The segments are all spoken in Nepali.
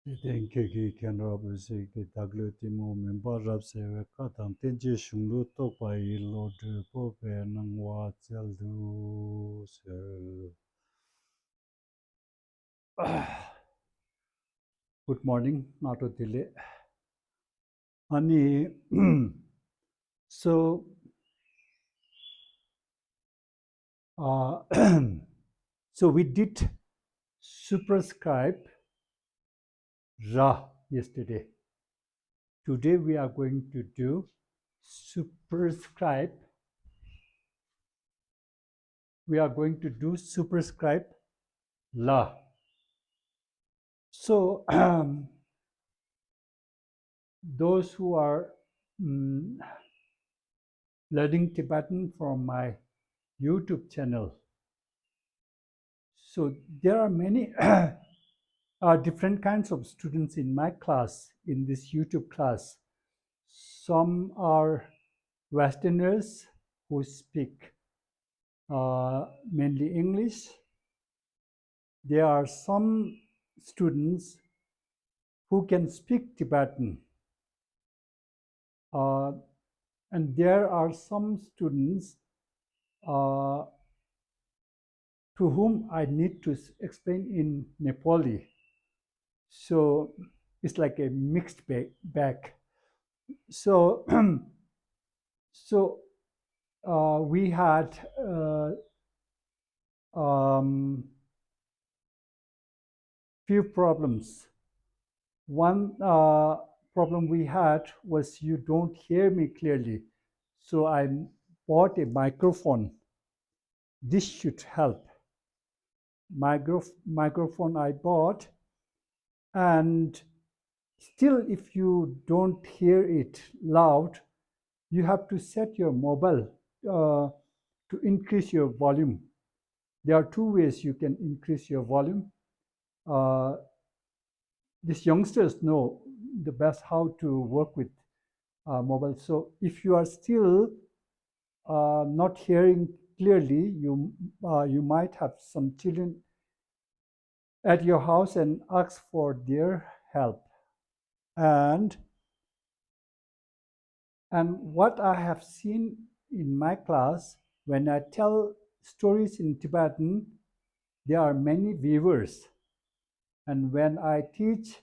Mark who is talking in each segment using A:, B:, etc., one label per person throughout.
A: Tenkeki Kenrabuse Taglutimo Member Sewe Katam Tenji Shunglu Topa Ilo de Pope Nangwa Zeldu Good morning, not a delay. Ani so uh, so we did superscribe Ra yesterday. Today we are going to do superscribe. We are going to do superscribe La. So those who are learning Tibetan from my YouTube channel. So there are many different kinds of students in my class, in this YouTube class. Some are Westerners who speak mainly English. There are some students who can speak Tibetan. And there are some students to whom I need to explain in Nepali. So it's like a mixed bag. So, we had few problems. One problem we had was you don't hear me clearly. So I bought a microphone. This should help. Microphone I bought, and still if you don't hear it loud, you have to set your mobile to increase your volume. There are two ways you can increase your volume. These youngsters know the best how to work with mobile. So if you are still not hearing clearly, you might have some children at your house and ask for their help. And what I have seen in my class, when I tell stories in Tibetan, there are many viewers. And when I teach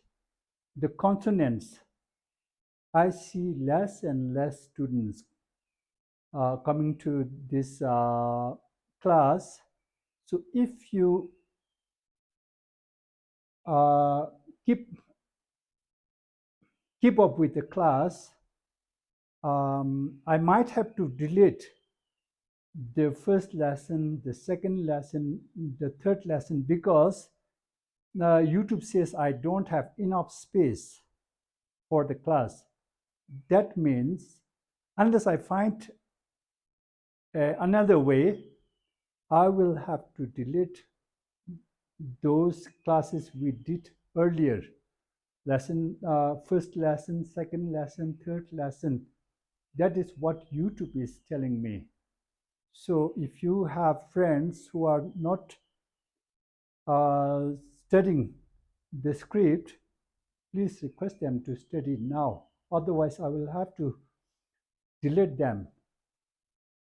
A: the consonants, I see less and less students coming to this class. So if you keep up with the class, I might have to delete the first lesson, the second lesson, the third lesson, because YouTube says I don't have enough space for the class. That means unless I find another way, I will have to delete those classes we did earlier. First lesson, second lesson, third lesson. That is what YouTube is telling me. So if you have friends who are not studying the script, please request them to study now. Otherwise, I will have to delete them.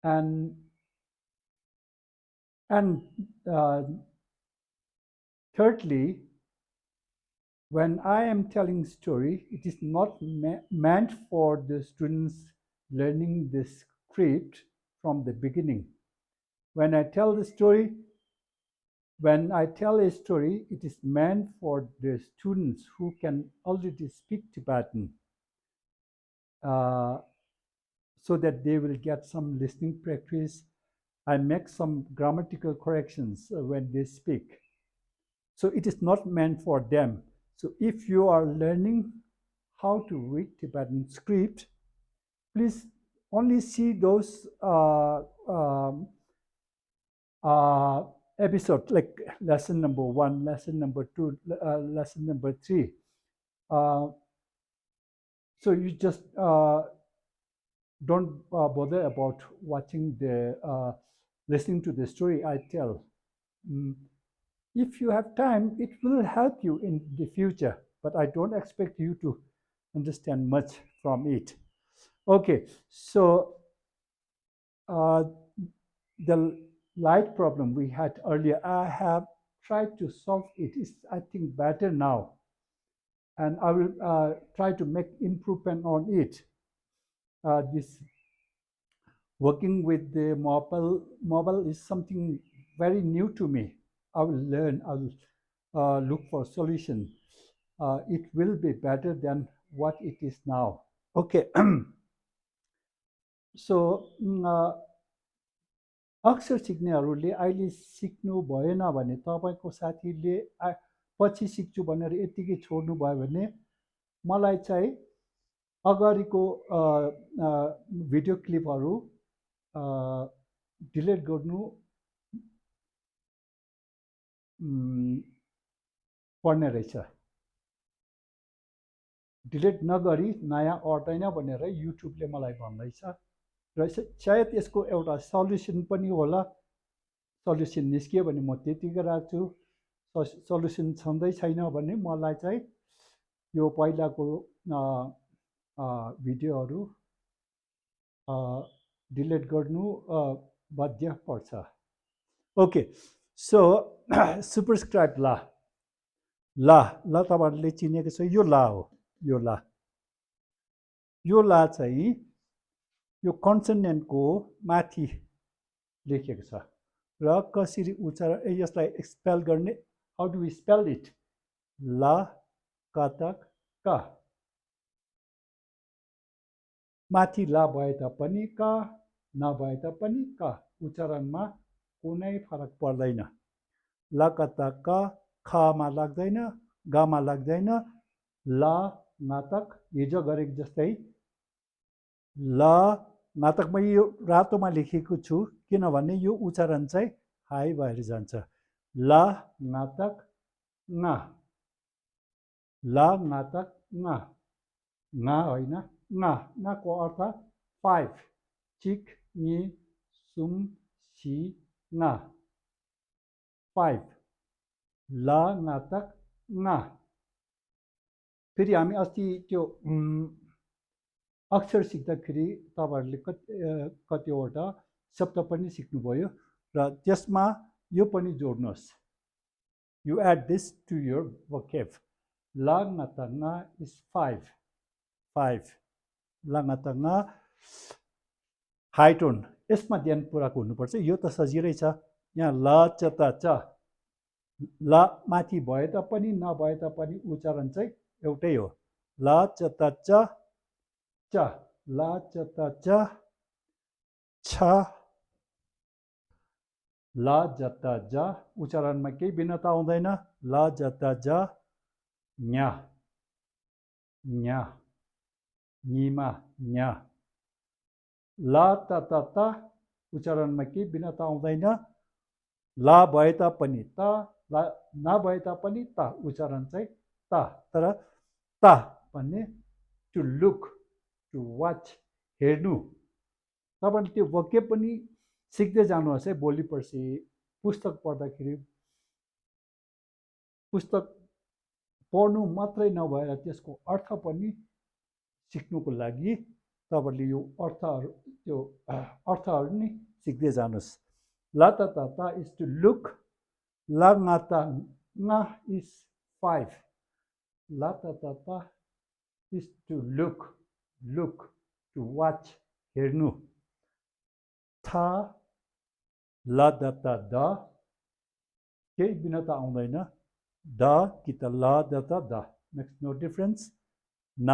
A: And thirdly, when I am telling story, it is not meant for the students learning the script from the beginning. When I tell a story, it is meant for the students who can already speak Tibetan, so that they will get some listening practice. I make some grammatical corrections when they speak. So it is not meant for them. So if you are learning how to read Tibetan script, please only see those episodes, like lesson number 1, lesson number 2, lesson number 3. So you just don't bother about watching listening to the story I tell. If you have time, it will help you in the future. but I don't expect you to understand much from it. Okay, so uh, the light problem we had earlier, I have tried to solve it. It's, I think, better now, and I will try to make improvement on it. This working with the mobile is something very new to me. I will learn. I will look for solution. It will be better than what it is now. Okay, so अक्षर सिक्नेहरूले अहिले सिक्नु भएन भने तपाईँको साथीले पछि सिक्छु भनेर यत्तिकै छोड्नु भयो भने मलाई चाहिँ अगाडिको भिडियो क्लिपहरू डिलिट गर्नु पर्ने रहेछ डिलिट नगरी नयाँ अट्दैन भनेर युट्युबले मलाई भन्दैछ र सायद यसको एउटा सल्युसन पनि होला सल्युसन निस्कियो भने म त्यतिकै राख्छु सल्युसन छँदै छैन भने मलाई चाहिँ यो पहिलाको भिडियोहरू डिलिट गर्नु बाध्य पर्छ ओके सो सुपरस्क्राइब ला ला ला तपाईँहरूले चिनेको छ यो ला हो यो ला चाहिँ यो कन्सोनेन्टको माथि लेखेको छ र कसरी उच्चारण यसलाई स्पेल गर्ने how do we spell it ला कतक क माथि ला भए तापनि क नभए तापनि क उच्चारणमा कुनै फरक पर्दैन ला कतक क खमा लाग्दैन गमा लाग्दैन ला नाटक हिजो गरेको जस्तै ल नाटकमा यो रातोमा लेखेको छु किनभने यो उच्चारण चाहिँ हाई भएर जान्छ ल नाटक न ल नाटक न होइन नको अर्थ 5 चिक नि सुम सी न 5 ल नाटक न फेरि हामी अस्ति त्यो अक्षर सिक्दाखेरि तपाईँहरूले कतिवटा शब्द पनि सिक्नुभयो र त्यसमा यो पनि जोड्नुहोस् you add this to your vocab लाङतङ्ग इज 5 लाङतङ्ग हाई टोन यसमा ध्यान पुऱ्याएको हुनुपर्छ यो त सजिलै छ यहाँ ल च त च ल माथि भए तापनि नभए तापनि उच्चारण चाहिँ एउटै हो ल च त च च ला च त च छ ला ज त ज उच्चारणमा केही भिन्नता आउँदैन ल ज त ज न्या न्या निमा न्या ला त त त उच्चारणमा केही भिन्नता आउँदैन ला भए तापनि त ला नभए तापनि त उच्चारण चाहिँ त तर त भन्ने टु लुक टु वाच हेर्नु तपाईँले त्यो वाक्य पनि सिक्दै जानुहोस् है भोलि पर्सि पुस्तक पढ्दाखेरि पुस्तक पढ्नु मात्रै नभएर त्यसको अर्थ पनि सिक्नुको लागि तपाईँले यो अर्थहरू नि सिक्दै जानुहोस् ला त त त इज टु लुक ला न त न इज 5 ला त त त is to look to watch हेर्नु थ ल द त द केही भिन्नता आउँदैन द कि त ल द त द मेक्स नो डिफरेन्स न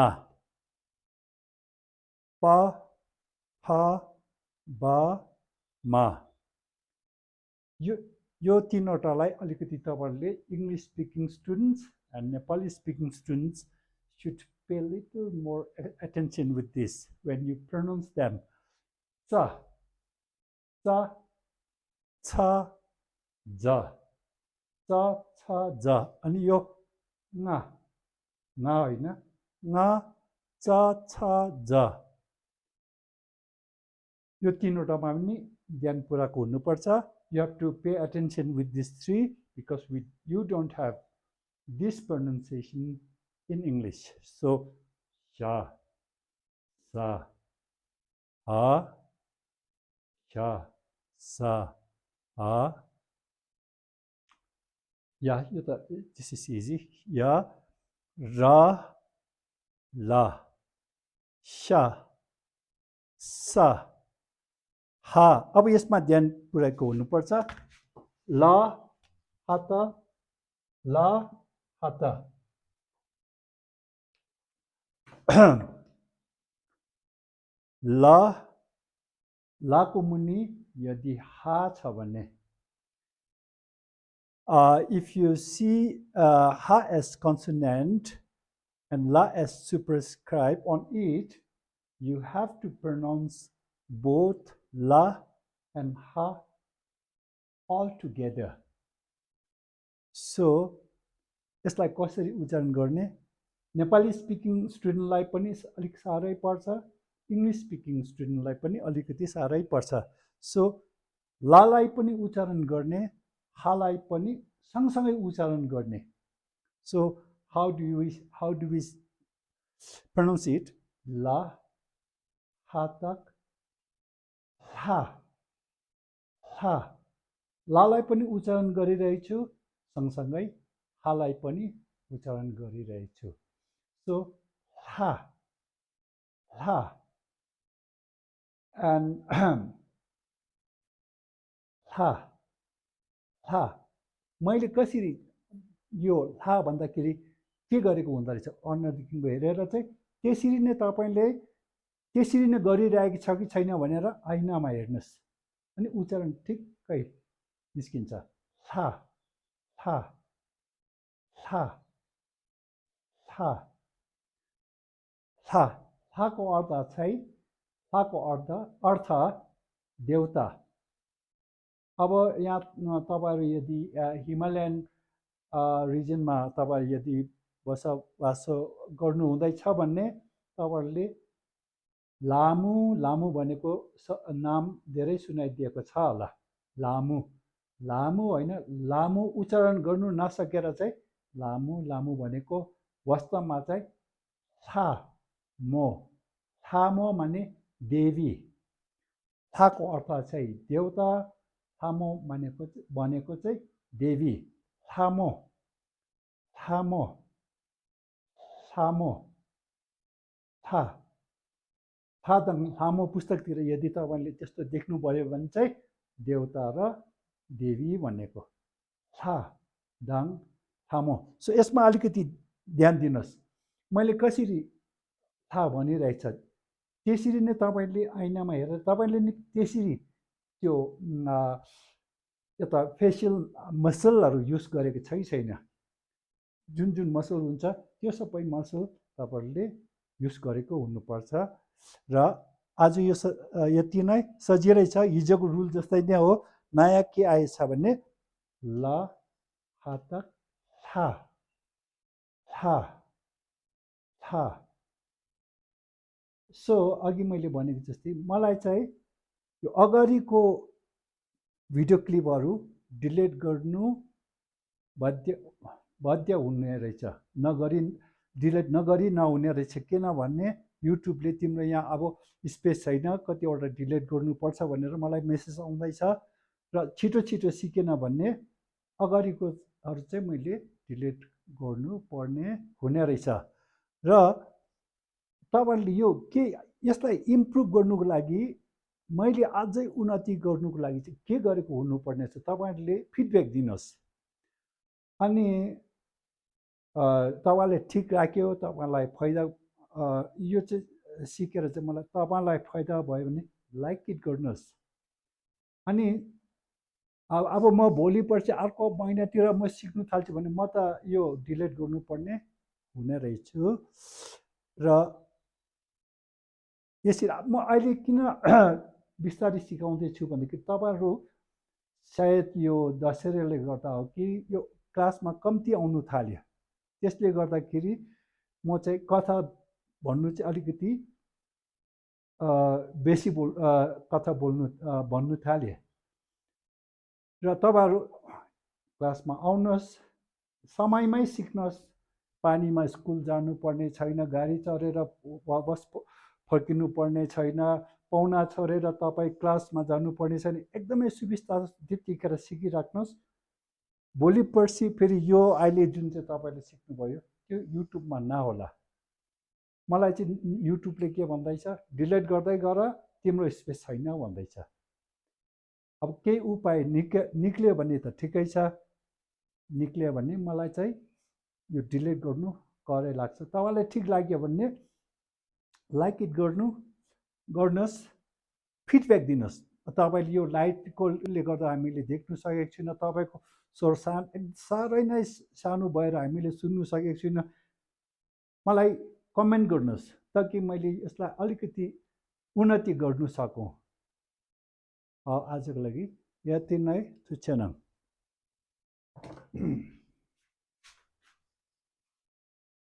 A: प फ ब म यो तीनवटालाई अलिकति तपाईँहरूले English speaking students and Nepali speaking students should pay a little more attention with this when you pronounce them. Cha, cha, cha, ja, cha, cha, ja. अनि यो ना होइन ना cha, cha, ja. यो तीनवटामा पनि ध्यान पुऱ्याएको हुनुपर्छ you have to pay attention with these three because you don't have this pronunciation in English. So, sha, sa, ha, sha, sa, ha. Yeah, this is easy. Ya, ra, la, sha, sa, हा. अब यसमा ध्यान पुर्याएको हुनुपर्छ। ल हात, ल हात। ल लाको मुनि यदि हा छ भने, if you see ha as consonant and la as superscribe on it, you have to pronounce both la and ha all together. So यसलाई कसरी उच्चारण गर्ने? नेपाली स्पिकिङ स्टुडेन्टलाई पनि अलिक साह्रै पर्छ, इङ्ग्लिस स्पिकिङ स्टुडेन्टलाई पनि अलिकति साह्रै पर्छ। सो लालाई पनि उच्चारण गर्ने, हालाई पनि सँगसँगै उच्चारण गर्ने। So how do we pronounce it? La, हातक, हा, हा। लालाई पनि उच्चारण गरिरहेछु, सँगसँगै हालाई पनि उच्चारण गरिरहेछु। सो हा, हा, and हा, हा। मैले कसरी यो हा भन्दाखेरि के गरेको हुँदो रहेछ अनुहारदेखिको हेरेर चाहिँ त्यसरी नै तपाईँले त्यसरी नै गरिरहेको छ कि छैन भनेर ऐनामा हेर्नुहोस्, अनि उच्चारण ठिक्कै निस्किन्छ। हा, हा, हा, हा, हा। हाको अर्थ चाहिँ, हाको अर्थ देवता। अब यहाँ तपाईँहरू यदि हिमालयन रिजनमा तपाईँ यदि बसोबास गर्नुहुँदैछ भने तपाईँहरूले लामु, लामु भनेको नाम धेरै सुनाइदिएको छ होला। लामु, लामु होइन, लामु उच्चारण गर्नु नसकेर चाहिँ लामु, लामु भनेको वास्तवमा चाहिँ थामो, थामो माने देवी। थाको अर्थ चाहिँ देवता, थामो भनेको चाहिँ देवी। थामो, थामो, थामो, था। थादङ लामो पुस्तकतिर यदि तपाईँले त्यस्तो देख्नुभयो भने चाहिँ देवता र देवी भनेको। था, दाङ, थामो। सो यसमा अलिकति ध्यान दिनुहोस्, मैले कसरी था भनिरहेछ त्यसरी नै तपाईँले ऐनामा हेरेर तपाईँले नि त्यसरी त्यो यता फेसियल मसलहरू युज गरेको छ कि छैन, जुन जुन मसल हुन्छ त्यो सबै मसल तपाईँहरूले युज गरेको हुनुपर्छ। र आज यो यति नै सजिलै छ, हिजोको रुल जस्तै नै हो। नयाँ के आएछ भने ल हातक था, था, था। सो अघि मैले भनेको जस्तै मलाई चाहिँ यो अगाडिको भिडियो क्लिपहरू डिलिट गर्नु बाध्य हुने रहेछ, डिलिट नगरी नहुने रहेछ। किनभने युट्युबले तिम्रो यहाँ अब स्पेस छैन, कतिवटा डिलिट गर्नुपर्छ भनेर मलाई मेसेज आउँदैछ र छिटो छिटो सिकेन भने अगाडिकोहरू चाहिँ मैले डिलिट गर्नुपर्ने हुने रहेछ। र तपाईँहरूले यो के यसलाई इम्प्रुभ गर्नुको लागि, मैले अझै उन्नति गर्नुको लागि चाहिँ के गरेको हुनुपर्ने छ तपाईँहरूले फिडब्याक दिनुहोस्। अनि तपाईँलाई ठिक राख्यो, तपाईँलाई फाइदा यो चाहिँ सिकेर चाहिँ मलाई तपाईँलाई फाइदा भयो भने लाइक इट गर्नुहोस्। अनि अब म भोलि पर्सि अर्को महिनातिर म सिक्नु थाल्छु भने म त यो डिलिट गर्नुपर्ने हुने रहेछु। र यसरी म अहिले किन बिस्तारै सिकाउँदैछु भनेदेखि तपाईँहरू सायद यो दशहराले गर्दा हो कि यो क्लासमा कम्ती आउनु थाल्यो, त्यसले गर्दाखेरि म चाहिँ कथा भन्नु चाहिँ अलिकति बेसी कथा भन्नु थालेँ। र तपाईँहरू क्लासमा आउनुहोस्, समयमै सिक्नुहोस्, पानीमा स्कुल जानुपर्ने छैन, गाडी चढेर बस फर्किनु पर्ने छैन, पाहुना छोडेर तपाईँ क्लासमा जानुपर्ने छैन। एकदमै सुविस्ता त्यतिखेर सिकिराख्नुहोस्। भोलि पर्सि फेरि यो अहिले जुन चाहिँ तपाईँले सिक्नुभयो त्यो युट्युबमा नहोला। मलाई चाहिँ युट्युबले के भन्दैछ, डिलिट गर्दै गर, तिम्रो स्पेस छैन भन्दैछ। अब केही उपाय निक्ल्यो भने त ठिकै छ, निक्ल्यो भने मलाई चाहिँ यो डिलिट गर्नु करै लाग्छ। तपाईँलाई ठिक लाग्यो भने लाइक इट गर्नुहोस्, फिडब्याक दिनुहोस्। तपाईँले यो लाइटकोले गर्दा हामीले देख्नु सकेको छैन, तपाईँको स्वर साह्रै नै सानो भएर हामीले सुन्नु सकेको छैन। मलाई कमेन्ट गर्नुहोस् ताकि मैले यसलाई अलिकति उन्नति गर्नु सकौँ। आजको लागि यति नै, सूचना।